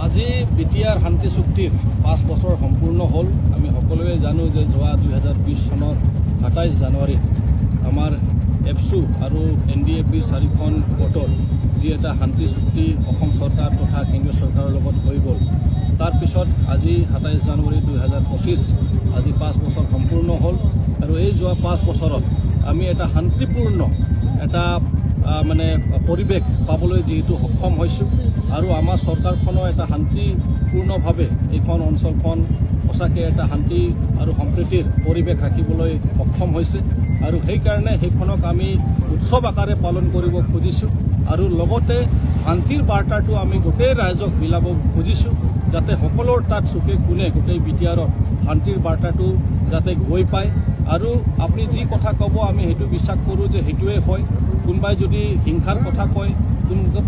আজি বিটিআৰ শান্তি চুক্তিৰ 5 বছৰ সম্পূৰ্ণ হ'ল। আমি সকলোৱে জানো যে যোৱা 2020 চনৰ 27 জানুৱাৰীত আমাৰ এফচু আৰু এনডিএফবি চাৰিখন গোটৰ যি এটা শান্তি চুক্তি অসম চৰকাৰ তথা কেন্দ্ৰীয় চৰকাৰৰ লগত হৈ গ'ল, তাৰপিছত আজি 27 জানুৱাৰী 2025 আজি 5 বছৰ সম্পূৰ্ণ হ'ল। আৰু এই যোৱা 5 বছৰত আমি এটা শান্তিপূৰ্ণ এটা মানে পৰিৱেশ পাবলৈ যিহেতু সক্ষম হৈছোঁ আৰু আমাৰ চৰকাৰখনো এটা শান্তিপূৰ্ণভাৱে এইখন অঞ্চলখন সঁচাকৈ এটা শান্তি আৰু সম্প্ৰীতিৰ পৰিৱেশ ৰাখিবলৈ সক্ষম হৈছে। আৰু সেইকাৰণে সেইখনক আমি উৎসৱ আকাৰে পালন কৰিব খুজিছোঁ আৰু লগতে শান্তিৰ বাৰ্তাটো আমি গোটেই ৰাইজক বিলাব খুজিছোঁ, যাতে সকলোৰ তাত চুকে কোণে গোটেই বিটিআৰত শান্তিৰ বাৰ্তাটো যাতে গৈ পায়। আৰু আপুনি যি কথা ক'ব আমি সেইটো বিশ্বাস কৰোঁ যে সেইটোৱে হয়। কোনোবাই যদি হিংসাৰ কথা কয়,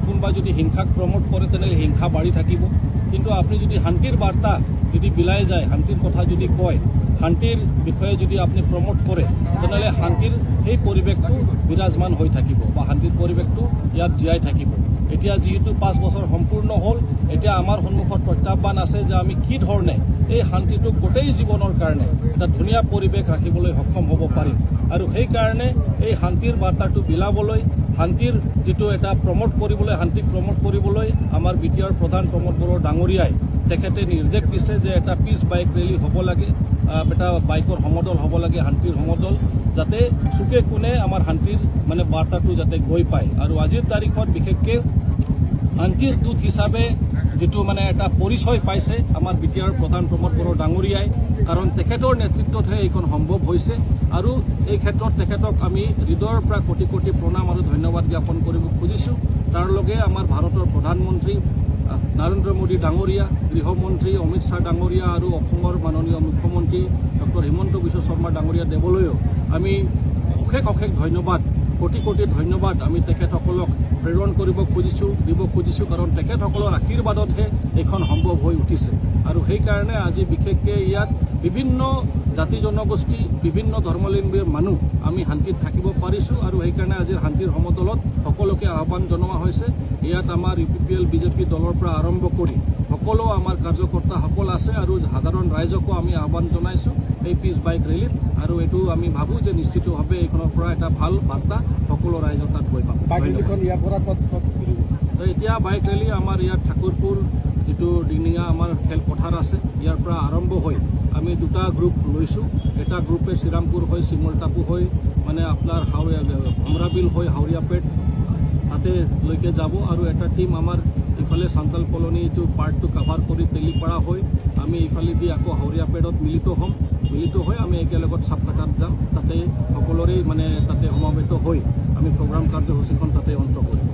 কোনোবাই যদি হিংসাক প্ৰমোট কৰে, তেনেহ'লে হিংসা বাঢ়ি থাকিব। কিন্তু আপুনি যদি শান্তিৰ বাৰ্তা যদি বিলাই যায়, শান্তিৰ কথা যদি কয়, শান্তিৰ বিষয়ে যদি আপুনি প্ৰমোট কৰে, তেনেহ'লে শান্তিৰ সেই পৰিৱেশটো বিৰাজমান হৈ থাকিব বা শান্তিৰ পৰিৱেশটো ইয়াত জীয়াই থাকিব। এতিয়া যিহেতু 5 বছৰ সম্পূৰ্ণ হ'ল, এতিয়া আমাৰ সন্মুখত প্ৰত্যাহ্বান আছে যে আমি কি ধৰণে এই শান্তিটোক গোটেই জীৱনৰ কাৰণে এটা ধুনীয়া পৰিৱেশ ৰাখিবলৈ সক্ষম হ'ব পাৰিম। আৰু সেইকাৰণে এই শান্তিৰ বাৰ্তাটো বিলাবলৈ, শান্তিৰ যিটো এটা প্ৰমোট কৰিবলৈ, শান্তিক প্ৰমোট কৰিবলৈ আমাৰ বিটিআৰ প্ৰধান প্ৰমোদ বড়ো ডাঙৰীয়াই তেখেতে নিৰ্দেশ দিছে যে এটা পিচ বাইক ৰেলী হ'ব লাগে, এটা বাইকৰ সমদল হ'ব লাগে, শান্তিৰ সমদল, যাতে চুকে কোণে আমাৰ শান্তিৰ মানে বাৰ্তাটো যাতে গৈ পায়। আৰু আজিৰ তাৰিখত বিশেষকৈ শান্তিৰ দূত হিচাপে যিটো মানে এটা পৰিচয় পাইছে আমাৰ বিটিআৰ প্ৰধান প্ৰমোদ বড়ো ডাঙৰীয়াই, কাৰণ তেখেতৰ নেতৃত্বতহে এইখন সম্ভৱ হৈছে। আৰু এই ক্ষেত্ৰত তেখেতক আমি হৃদয়ৰ পৰা কোটি কোটি প্ৰণাম আৰু ধন্যবাদ জ্ঞাপন কৰিব খুজিছোঁ। তাৰ লগে আমাৰ ভাৰতৰ প্ৰধানমন্ত্ৰী নৰেন্দ্ৰ মোদী ডাঙৰীয়া, গৃহমন্ত্ৰী অমিত শ্বাহ ডাঙৰীয়া আৰু অসমৰ মাননীয় মুখ্যমন্ত্ৰী ডক্টৰ হিমন্ত বিশ্ব শৰ্মা ডাঙৰীয়া দেৱলৈও আমি অশেষ অশেষ ধন্যবাদ, কোটি কোটি ধন্যবাদ আমি তেখেতসকলক প্ৰেৰণ কৰিব খুজিছোঁ, দিব খুজিছোঁ, কাৰণ তেখেতসকলৰ আশীৰ্বাদতহে এইখন সম্ভৱ হৈ উঠিছে। আৰু সেইকাৰণে আজি বিশেষকৈ ইয়াত বিভিন্ন জাতি জনগোষ্ঠী, বিভিন্ন ধৰ্মাৱলম্বীৰ মানুহ আমি শান্তিত থাকিব পাৰিছোঁ। আৰু সেইকাৰণে আজিৰ শান্তিৰ সমদলত সকলোকে আহ্বান জনোৱা হৈছে। ইয়াত আমাৰ ইউপিপিএল বিজেপি দলৰ পৰা আৰম্ভ কৰি সকলো আমাৰ কাৰ্যকৰ্তাসকল আছে আৰু সাধাৰণ ৰাইজকো আমি আহ্বান জনাইছোঁ এই পিচ বাইক ৰেলীত। আৰু এইটো আমি ভাবোঁ যে নিশ্চিতভাৱে এইখনৰ পৰা এটা ভাল বাৰ্তা সকলো ৰাইজৰ তাত গৈ পাব। তো এতিয়া বাইক ৰেলী আমাৰ ইয়াত ঠাকুৰপুৰ যিটো ডিংডিঙা আমাৰ খেলপথাৰ আছে, ইয়াৰ পৰা আৰম্ভ হৈ আমি দুটা গ্ৰুপ লৈছোঁ। এটা গ্ৰুপে শ্ৰীৰামপুৰ হৈ চিমলটাপু হৈ মানে আপোনাৰ হাউৰীয়া ভমৰাবিল হৈ হাউৰীয়াপেট তাতে লৈকে যাব, আৰু এটা টীম আমাৰ ইফালে চান্তাল কলনী এইটো পাৰ্টটো কাভাৰ কৰি তেলিপাৰা হৈ আমি ইফালেদি আকৌ হাউৰীয়াপেটত মিলিত হ'ম। মিলিত হৈ আমি একেলগত চাপকাটাত যাম, তাতে সকলোৰে মানে তাতে সমাবেত হৈ আমি প্ৰগ্ৰাম কাৰ্যসূচীখন তাতে অন্ত কৰিম।